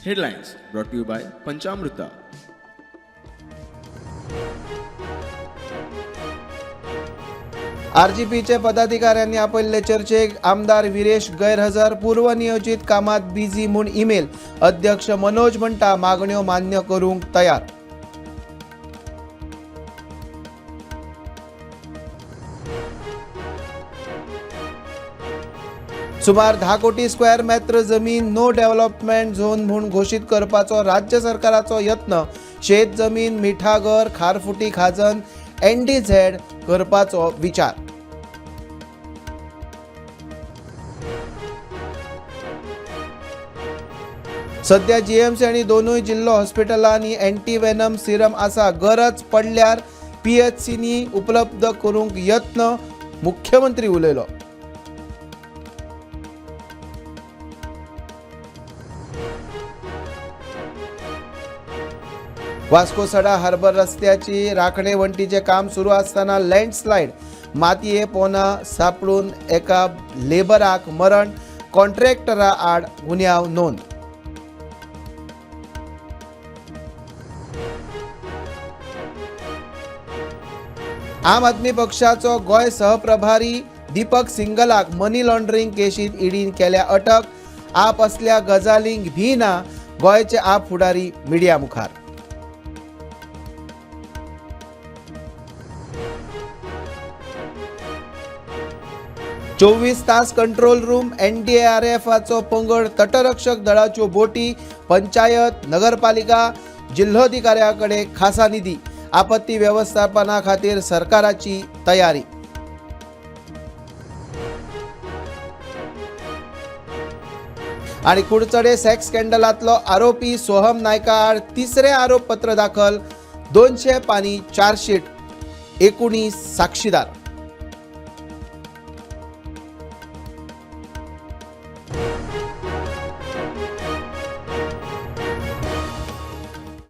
Headlines brought to you by Panchamruta. आरजीपीचे पदाधिकाऱ्यांनी आपयल्ले चर्चेक आमदार विरेश गैरहजर. पूर्वनियोजित कामात बिझी म्हूण ईमेल. अध्यक्ष मनोज म्हणटा मागण्यो मान्य करूंक तयार. सुमार 10 कोटी स्क्वेअर मेत्र जमीन नो डेव्हलपमेंट झोन म्हूण घोशीत करपाचो राज्य सरकाराचो यत्न. शेत जमीन मिठागर खारफुटी खाजन एनडीझेड करपाचो विचार. सध्या जीएमसी आनी दोनूय जिल्लो हॉस्पिटलांनी अँटीवेनम सिरम आसा. गरज पडल्यार पीएचसीनी उपलब्ध करूंक यत्न. मुख्यमंत्री उलयलो. वास्को सडा हार्बर रस्त्याची राखणे वण्टीचें काम सुरू आसतना लँडस्लायड. मातये पोना सापडून एका लेबराक मरण. कॉन्ट्रॅक्टरा आड गुन्यांव नोंद. आम आदमी पक्षाचो गोंय सहप्रभारी दीपक सिंगलाक मनी लॉन्ड्रिंग केशीत ईडीन केल्या अटक. आप असल्या गजालींक भिना. गोंयचे आप फुडारी मिडिया मुखार. 24 तास कंट्रोल रूम. एनडीआरएफाचो पंगड, तटरक्षक दळाच्यो बोटी, पंचायत, नगरपालिका, जिल्होधिकाऱ्या कडेन खासा निधी. आपत्ती वेवस्थापना खातीर सरकाराची तयारी. आनी कुडचडे सेक्स स्कॅन्डलांतलो आरोपी सोहम नायका आड तिसरें आरोपपत्र दाखल. 200 पानी चार्जशीट. 19 साक्षीदार.